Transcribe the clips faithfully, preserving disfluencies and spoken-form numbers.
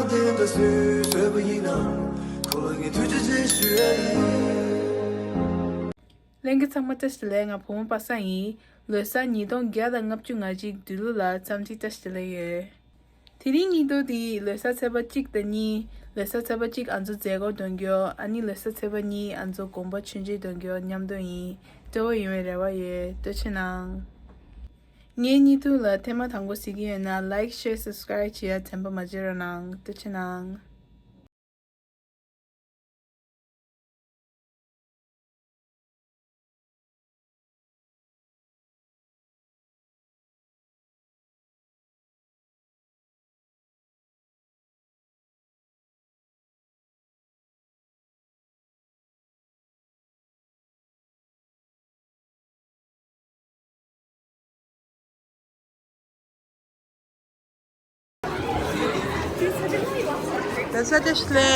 དེ་འདྲ་སུས་བཟོས་པ་ཡིན་ནམ། ཁོ་ལ་ངས་ཐུགས་རྗེ་ཆེ་ཞུ་ཡ་ཡིན། ལྷན་རྒྱས་ཚང་མ་བཀྲ་ཤིས་བདེ་ལེགས། ང་བུ་མོ་པ་སངས་ཡིན། ལོ་གསར་ཉིས་སྟོང་བརྒྱ་དང་ལྔ་བཅུ་ང་གཅིག་དུས་ལུགས་ལ་འཚམས་འདྲི་བཀྲ་ཤིས་བདེ་ལེགས་ཡོད། དེ་རིང་ཉིན་ཐོ་འདི་ལོ་གསར་ཚེས་པ་གཅིག་དང་གཉིས། ལོ་གསར་ཚེས་པ་གཅིག་ང་ཚོ་མཛད་སྒོ་འདོན་རྒྱུ། ཨ་ནི་ལོ་གསར་ཚེས་པ་གཉིས་ང་ཚོ་དགོན་པ་ཆུང་ཆུང་འདོན་རྒྱུ་མཉམ་དུ་ཡིན། སྤྲོ་བོ་ཡོང་བའི་རེ་བ་ཡོད། ཐུགས་རྗེ་གནང་། ངའི་བརྙན་ཐུང་ལ་ཐེངས་མ་དང་པོ་གཟིགས་ཀྱི་ཡོད་ན། Like, Share, Subscribe བྱེད་ཡ་དྲན་པ་མ་བརྗེད་རོགས་གནང་། ཐུགས་རྗེ་གནང་། ད་ས་ཏེ་ཤི་ལེ།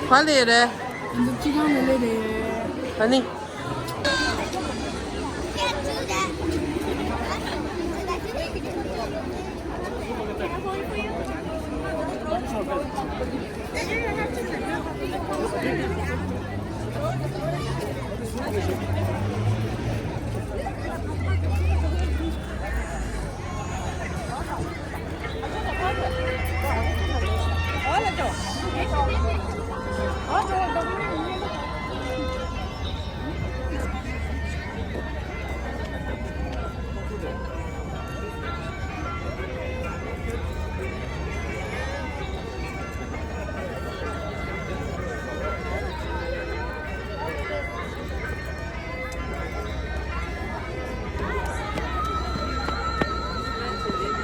ཧ་ལེ་རེད། འདི་ཅི་གང་ལེ་ལེ་རེད། ཨ་ནི།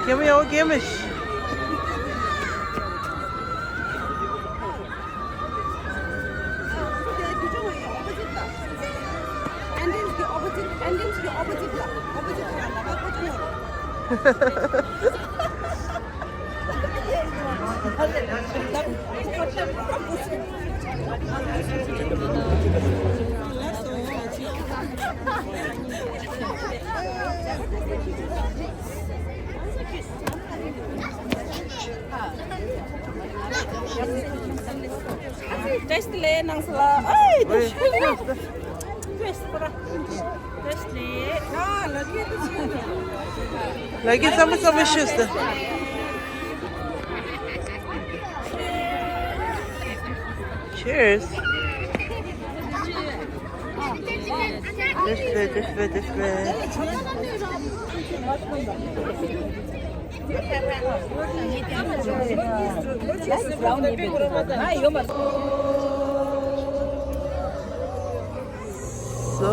Give me, oh, give me. Test le nang sala. Ai, test le. Test para. Test le. Ah, lagi tu sih. Lagi sama-sama shusta. Cheers. This way, this way, this way. So,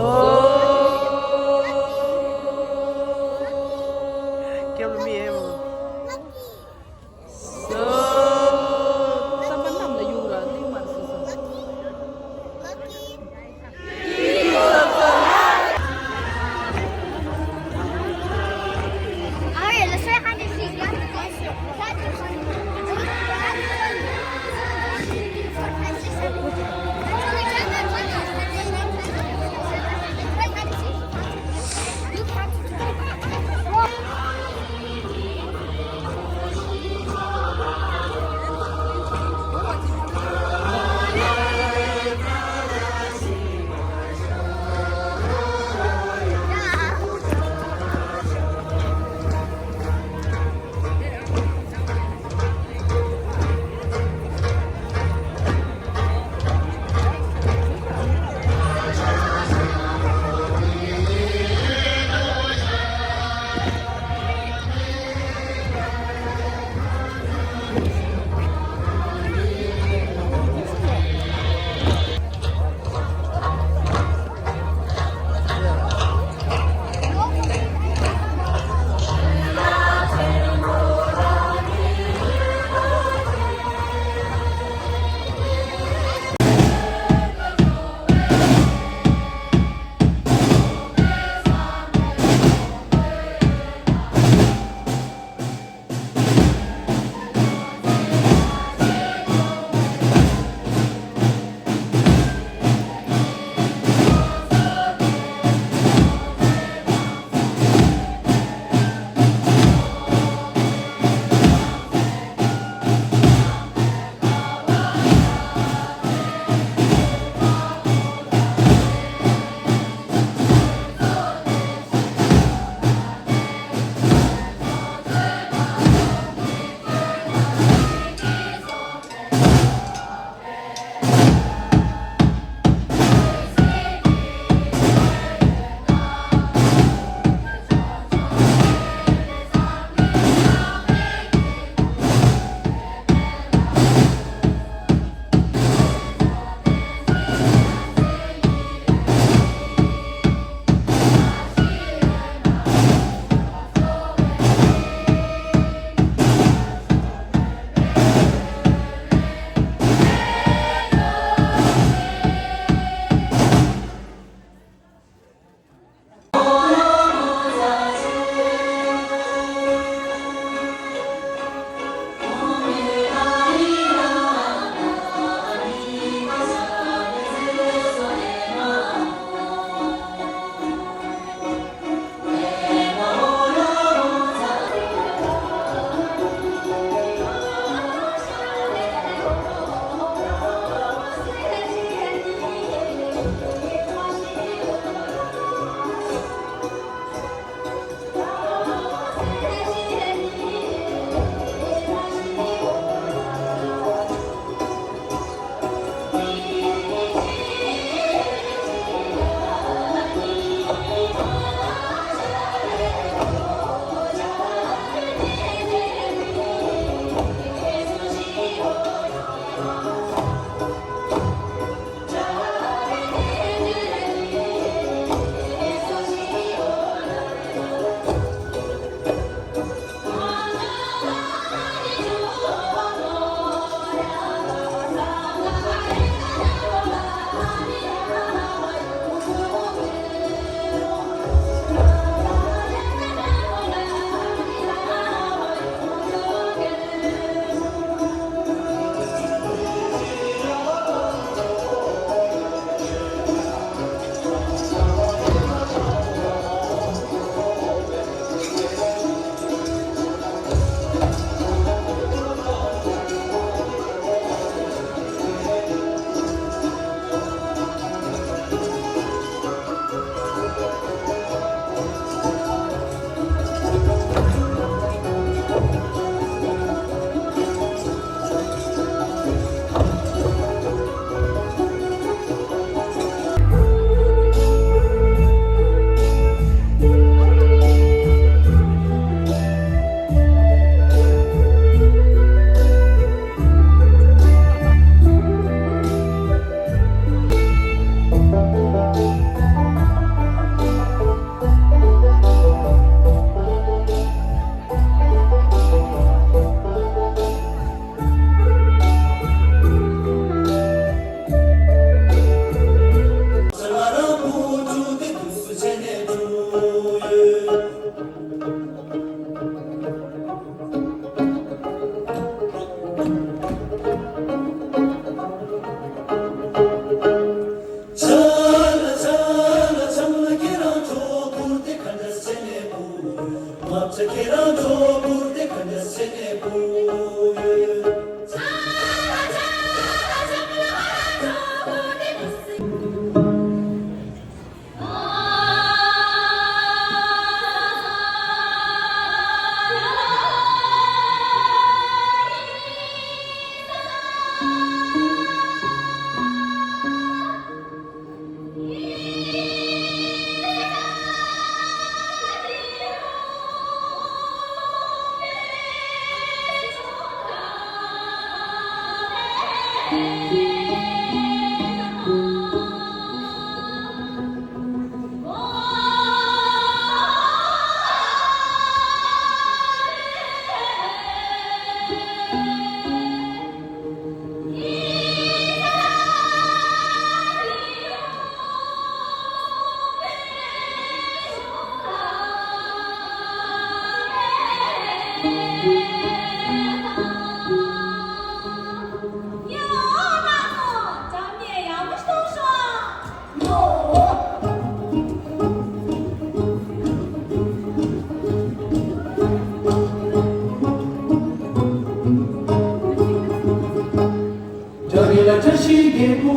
བཀྲ་ཤིས་རྒྱལ་པོ་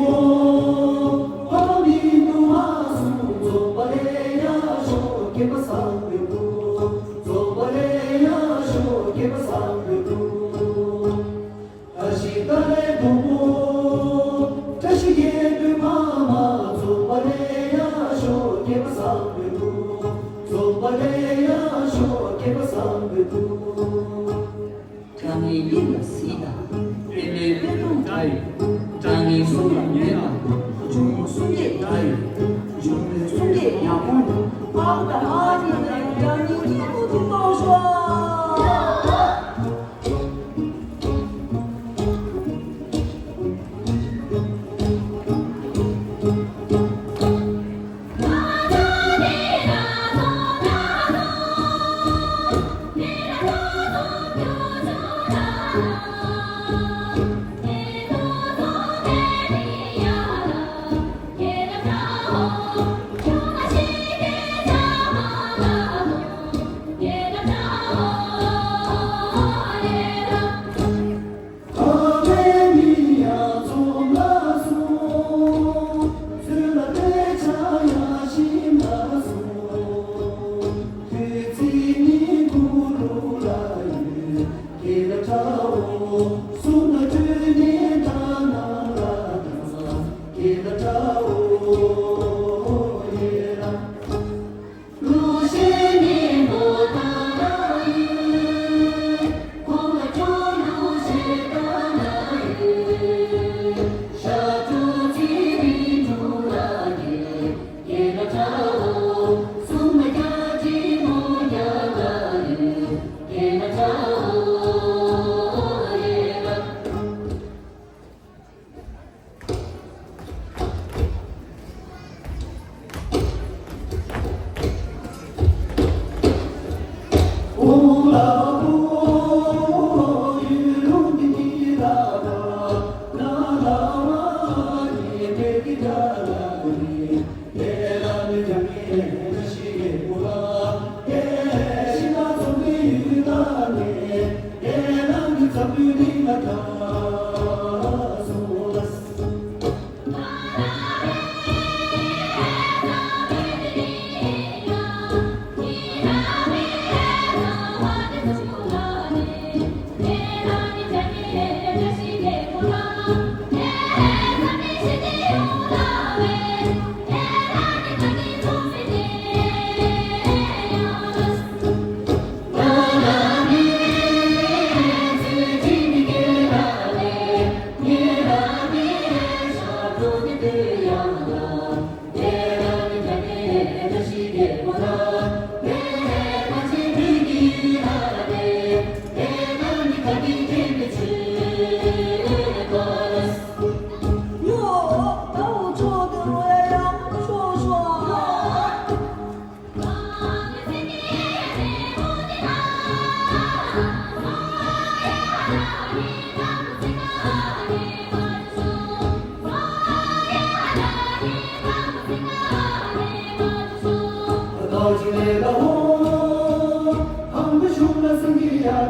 ཕ་མི་ནུ་མ་སུ་རྫོགས་པ་ལས་ཡ་ཤོག་སྐྱེས་པ་བཟང་པོའི་བུ། རྫོགས་པ་ལས་ཡ་ཤོག་སྐྱེས་པ་བཟང་པོའི་བུ། ཨ་ཤི་ཏ་ལས་བུ་མོ་བཀྲ་ཤིས་རྒྱལ་པོའི་ཕ་མ། རྫོགས་པ་ལས་ཡ་ཤོག་སྐྱེས་པ་བཟང་པོའི་བུ། རྫོགས་པ་ལས་ཡ་ཤོག་སྐྱེས་པ་བཟང་པོའི་བུ། དགྲ་ངན་ཡིད་ལ་གཟིགས་དང་། པདྨའི་པད་སྡོང་འདྲ་ཡོད། དགྲ་ངན་གསུམ་ལ་ཉེ་དང་། འབྱུང་པོ་གསུམ་གྱི་དགྲ་ཡོད། འབྱུང་པོ་གསུམ་གྱི་ཡང་ཁོང་དུ། ཨ་ད་ཨ་ནི་ནི་དགྲ་ངན་གྱི་ཐུགས་སུ་གཏོང་ཤོག་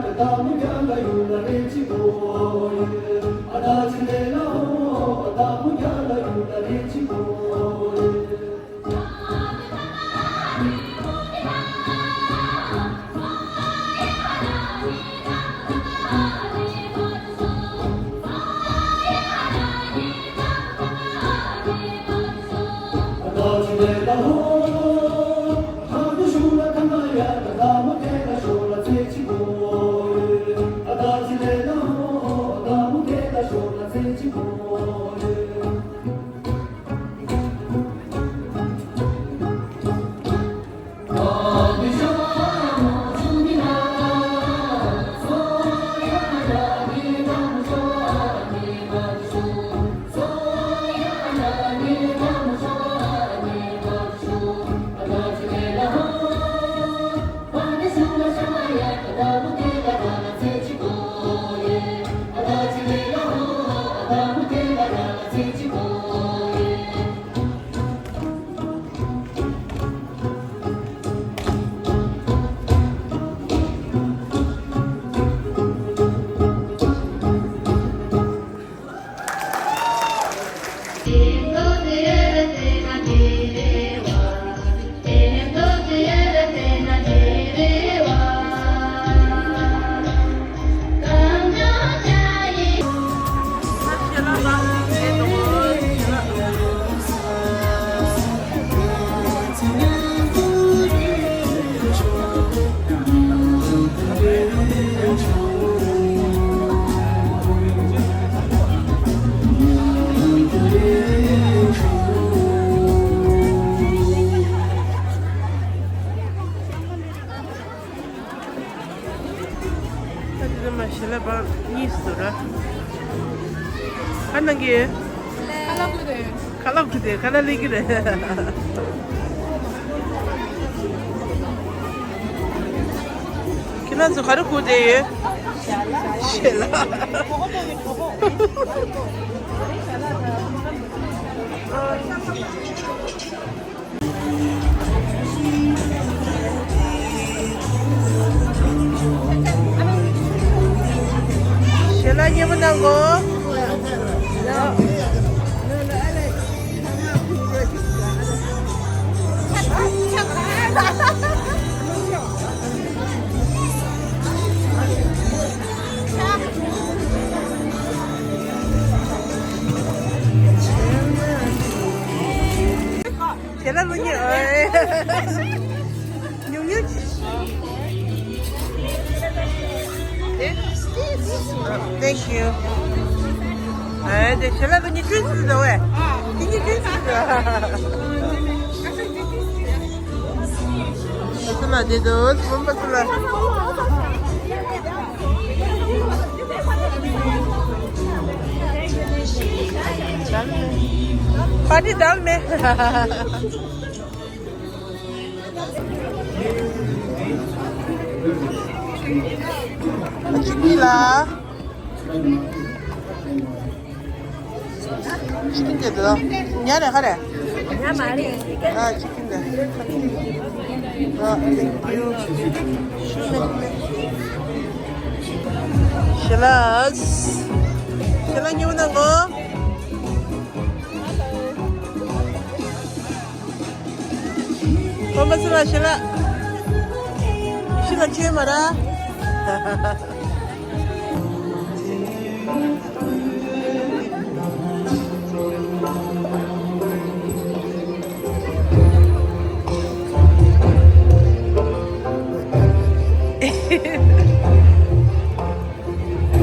ད་དེ་ཚོ་མ་ཞལ་ལག་པ་གཉིས་སུ་ར། ཁ་ནང་གི་ཁ་ལག་གི་དེ་ཁ་ལག་གི་དེ་ཁ་ལག་ལས་ཀྱི་རེད། ཁྱེད་རང་ཚོ་ག་རེ་གོན་བསྡད་ཡོད། ཞལ་ལག་ཞལ་ལག་མཉེས་པོ་གནང་གོ། ཞལ་ལག་ལོ་ཉེ་ཨོའི། ཉུང་ཉུང་། Thank you. ཨེ་དེ་ཞལ་ལག་ལོ་ཉེ་ཅུང་ཙི་འདྲ་བས། དེ་ཉེ་ཅུང་ཙི་འདྲ། ཨ་ཙི་མ་དེ་དུ་སྤུན་པ་ཚོ་ལ། པར་ཊི་དང་མེ། ཅི་ཀི་ལ། ཅི་ཀི་འདི་དུ་ཉ་རེ་ཧ་རེ། ཉ་མ་རེད། ཨ་ཅི་ཀི་འདི། ཨ་ཐེང་ཀིའུ། ཞལ་ལག་ཞལ་ལག་ཉོ་ན་ངོ་། ཁོ་མ་སུ་ལ་ཞལ་ལག་ཤི་ལ་ཆེ་མ་ར།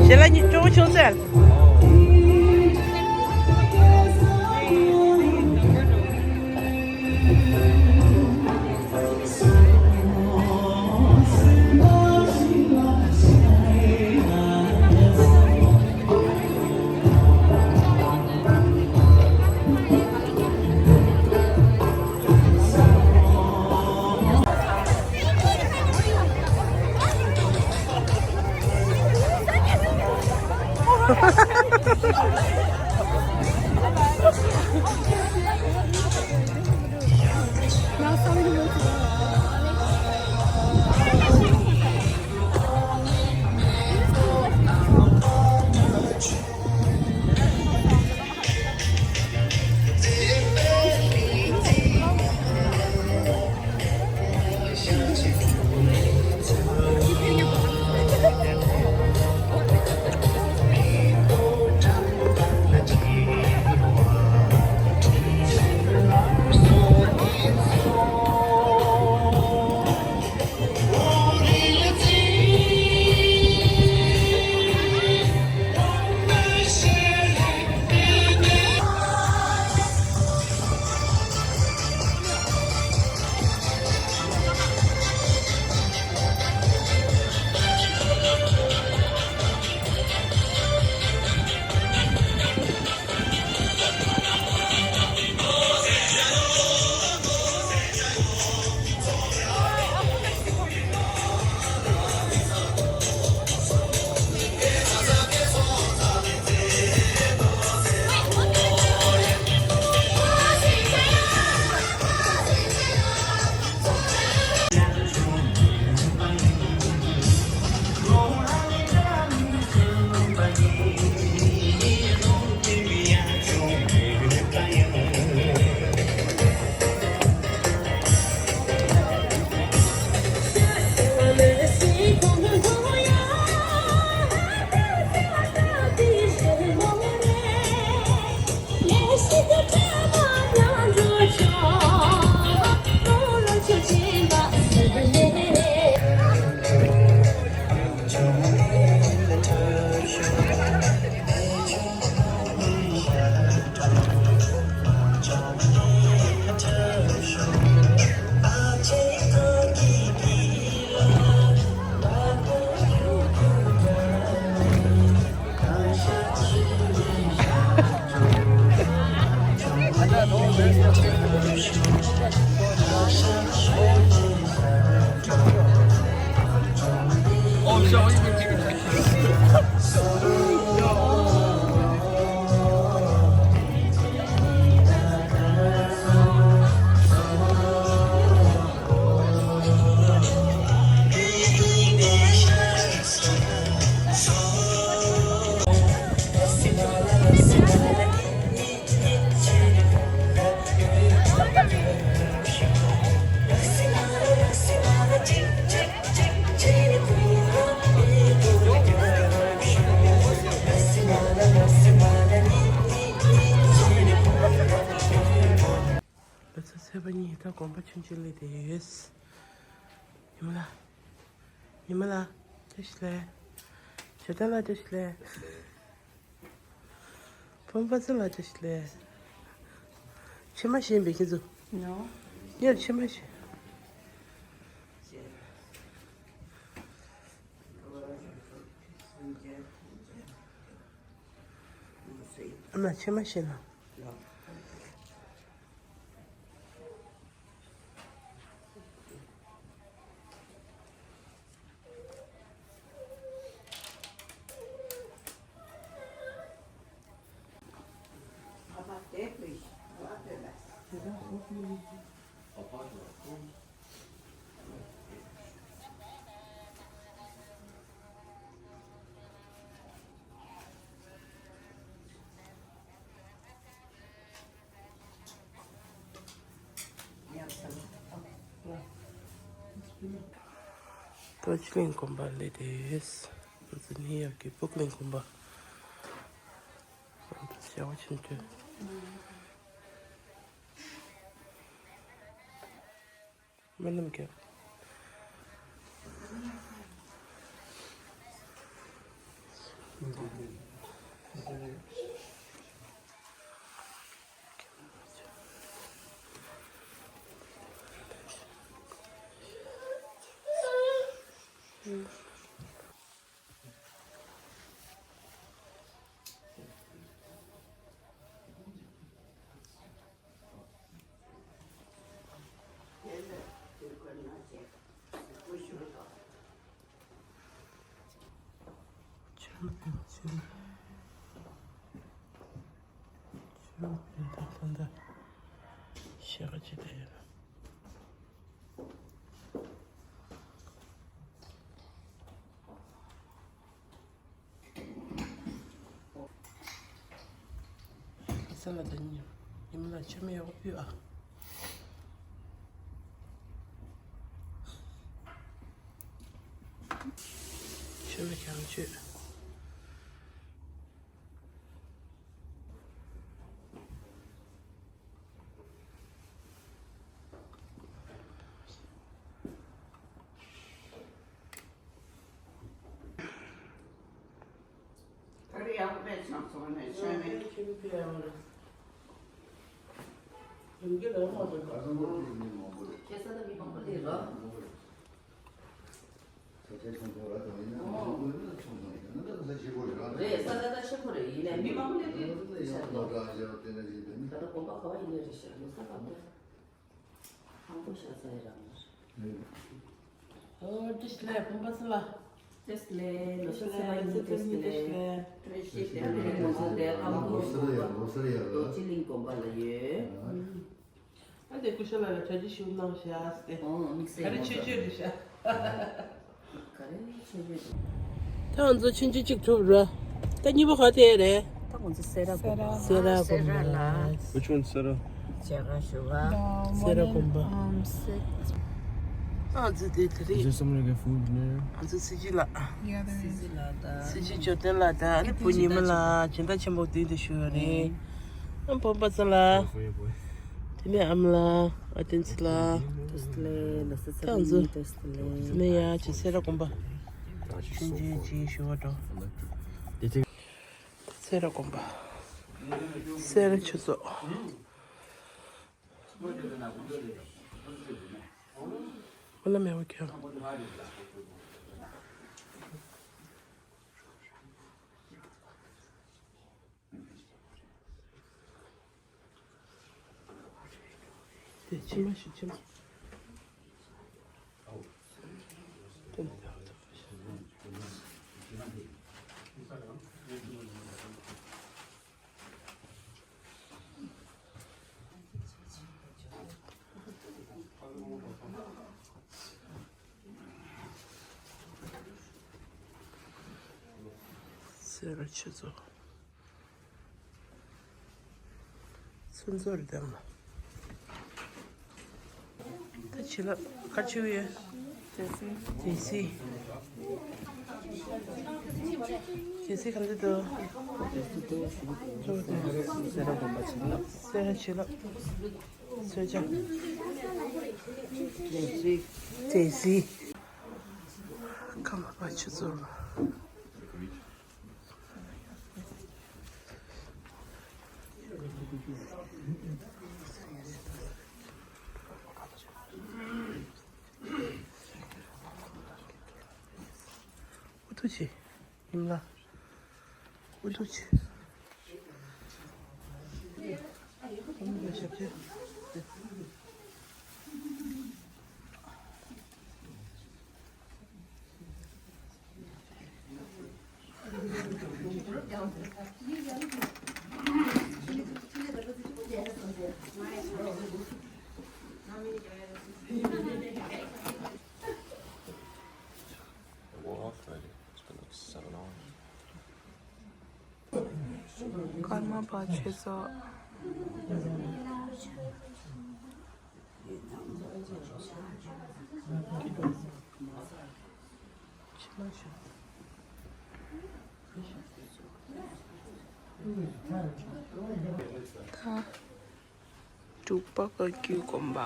ཞལ་ལག་གཉིས་སྤྲོ་བོ་བྱུང་ཟེར། ལོ་ཚོད་ཚེས་པ་གཉིས། ད་དགོན་པ་ཆུང་ཆུང་སླེབས་བསྡད་ཡོད། ཉི་མ་ལགས། ཉི་མ་ལགས། བཀྲ་ཤིས་བདེ་ལེགས། ཇོ་ཐང་ལགས། བཀྲ་ཤིས་བདེ་ལེགས། ཕུན་པ་ཚེ་ལགས། བཀྲ་ཤིས་བདེ་ལེགས། ཕྱེ་མ་ཞིམ་པས་ཁྱེད་ཚོ། ཡ། ཕྱེ་མ་ཞིམ། ཨ་མ་ཕྱེ་མ་ཞིམ་ལ། ད་ཕྱི་གླིང་དགོན་པ་སླེབས་བསྡད་ཡོད། ང་ཚོ་ནིའུ་ཡོག་གི་ཕྱི་གླིང་དགོན་པ། ང་ཚོ་ཞལ་པར་ཕྱིན་དུས། སྨོན་ལམ་རྒྱབ། ས་ལ་ད་ཉིན་ཉི་མ་ལ་ཆུ་མེད་འོ་ཕུད་ཨ། ཆུ་མེད་ཀྱང་ཆུ། རེད། ས་ད་ད་ཆེ་ཁོ་རེད། ཡིན་ནའི་མི་མང་པོ་སླེབས་དུས་ཤར་འདུག་ད་ལྟ་དགོན་པ་ག་བ་ཡིན་ནའི་རེད། ཤར་འདུག་ས་ག་བ་དེ། དང་པོ་ཤ་ཚ་ཡི་རང་། ཨོ་བཀྲ་ཤིས་བདེ་ལེགས། ཕུན་པ་ཚེ་ལགས། བཀྲ་ཤིས་བདེ་ལེགས། ལོ་གསར་ཚེས་པ་ཉི་ཤུ། བཀྲ་ཤིས་བདེ་ལེགས། བཀྲ་ཤིས་བདེ་ལེགས། ང་ཚོ་འདིར་ཁམས་ཁུལ་དགོན་པ་རྡོ་རྗེ་གླིང་དགོན་པ་ལ་ཡོད། ཨ་དེ་སྐུ་ཞབས་ལགས་ལ་གྲ་སྒྲིག་ཞུ་གནང་ཤག་ཟེར་ཏེ། ཨོ་དམིགས་བསལ། ག་རེ་ཆོས་སྤྱོད་རེད་ཤག་ག་རེ་ཆོས་སྤྱོད་རེད། ད་ང་ཚོ་ཆུང་ཆུང་གཅིག་གྲུབ་ར། ད་གཉིས་པ་ག་དེ་རེད། ད་ང་ཚོ་སེ་ར་དགོན་པ། སེ་ར་དགོན་པ། Which one, སེ་ར། མཇལ་ཁ་ཞུ་བ། སེ་ར་དགོན་པ། ཨ་ང་ཚོ་དེ་དེ་རེད། Is there somewhere to get food near? ང་ཚོ་སྲིད་སྤྱི་ལགས། སྲིད་སྤྱི་ལགས་དང་། སྲིད་སྤྱི་འབྱོར་ལྡན་ལགས་དང་ཨ་ནི་བུ་ཉི་མ་ལགས་སྦྱིན་བདག་ཆེན་པོ་མདུན་དུ་བཞུགས་ཡོད་རེད། ཨ་ཕུན་པ་ཚེ་ལགས། དེ་ནས་ཨ་མ་ལགས། ཨ་བསྟན་འཛིན་ལགས། བཀྲ་ཤིས་བདེ་ལེགས། ལོ་གསར་ཚེས་པ་ཉི་ཤུ། བཀྲ་ཤིས་བདེ་ལེགས། དེ་ནས་ཡ་ཅིག་སེ་ར་དགོན་པ། ཆུང་ཆུང་ཅིག་ཞུ་བ་འགྲོ། སེ་ར་དགོན་པ། སེ་ར་ཆོས་ཚོགས། ཨོ་ལ་མེ་བོ་ཁྱོད། དེ་ཕྱི་མ་ཞིག་ཕྱི་མ། དེ་ནས་ད་ལྟ་བ་ཞིག་ཟེར་བ་ཆུ་ཚོད། ཚུན་ཚོད་རེད་དམ། ད་བྱིན་རླབས་ག་རེ་བྱེད་ཀྱི་ཡོད། སྡེ་སྲིད། སྡེ་སྲིད། སྡེ་སྲིད་ག་འདྲ་འདུག་སེ་ར་དགོན་པ་བྱིན་རླབས། སེ་ར་བྱིན་རླབས། གསོལ་ཇ། སྡེ་སྲིད། སྡེ་སྲིད། ཁམས་པ་ཆུ་ཚོད། ཨུ་ཐུ་ཆེ། ཉིམ་ལ། ཨུ་ཐུ་ཆེ། ཞབས་ཕྱི། སྐར་མ་པ་ཆོས་ཚོགས། ད་འབྲུག་པ་བཀའ་བརྒྱུད་དགོན་པ།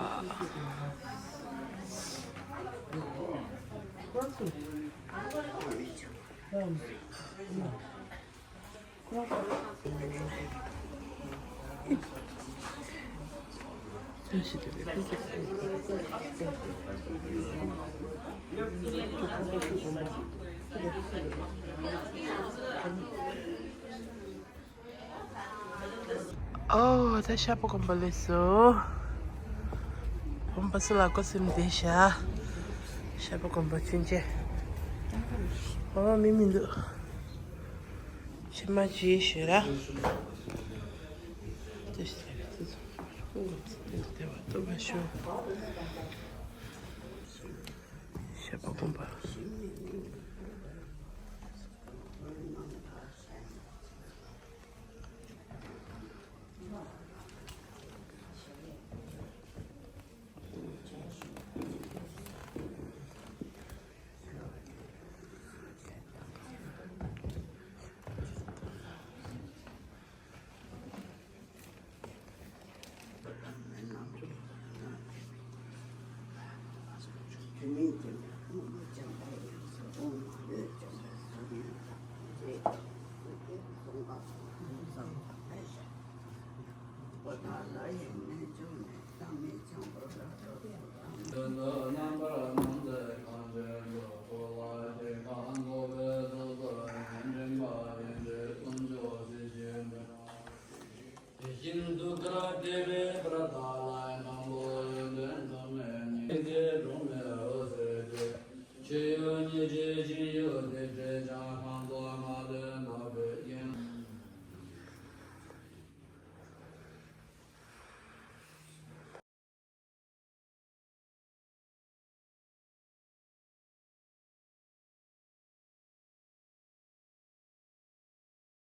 ཨོ། ད་ཤར་པ་དགོན་པ་སླེབས་སོང་། དགོན་པ་སུ་ལ་སྐུ་སེམས་བདེ་ཤག་ཤར་པ་དགོན་པ་ཆུན་ཆེ། ཨོ། མི་མི་འདུག་ཕྱི་མ་ཅིག་ཞུ་ར། ཤར་པ་དགོན་པ།